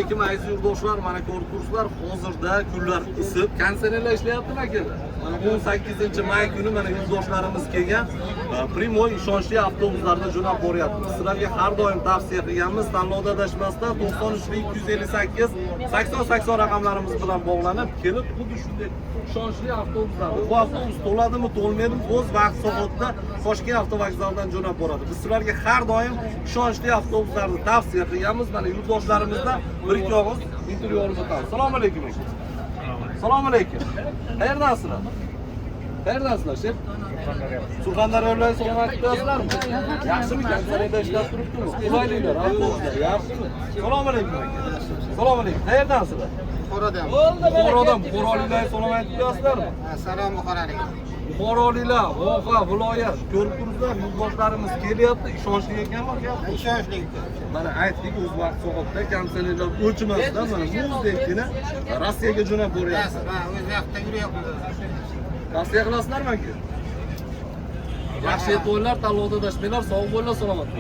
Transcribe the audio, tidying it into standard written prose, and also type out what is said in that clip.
Alaykum, aziz yurtdoshlar. Mana ko'rib turibsizlar, hozirda kunlar isib, konditsionerlar ishlayaptimi, akalar? Mana 18 may kuni mana yurtdoshlarimiz kelgan, прямой ishonchli avtobuslarda jo'nab boryapmiz. Sizlarga har doim tavsiya qilganmiz, tanlovda adashmasdan 93 258 80 80 raqamlarimiz bilan bog'lanib, kelib xuddi shunday ishonchli avtobuslarda. Bu avtobus to'ladimi, to'lmaydimi, o'z vaqt soatida Toshkent avtovokzalidan jo'nab boradi. Biz sizlarga har doim ishonchli avtobuslarni tavsiya qilganmiz. Mana yurtdoshlarimizdan bir ikki og'iz intervyu olib o'tamiz. Assalomu alaykum, aka. Assalomu alaykum. Qayerdansizlar? Qayerdansizlar, шеф? Surxondaryo viloyati salomat qo'yasizlarmi? Yaxshimi? Konditsionerda ishlab turibdimi? Qulayliklar, avtobuslar yaxshimi? Assalomu alaykum, aka. Assalomu alaykum. Qayerdansizlar? Buxorodan. Buxorodan. Buxoroliklar salom aytib qo'yasizlarmi? Salom, buxorolik. Buxoroliklar, voha, viloyat, ko'rib turibsizlar, yurtdoshlarimız kelyapti, ishonchli ekanmi, aka? Ishonchli. Mana aytdik, o'z vaqt soatda konditsionerlar o'chmasdan mana muzdekkina Rossiyaga jo'nab boryapti. Ha, o'z vaqtida yuryapmiz. Tavsiya qilasizlarmi, aka? Yaxshi yetib, tanlovda adashmanglar, sog' bo'linglar, salomat bo'ling.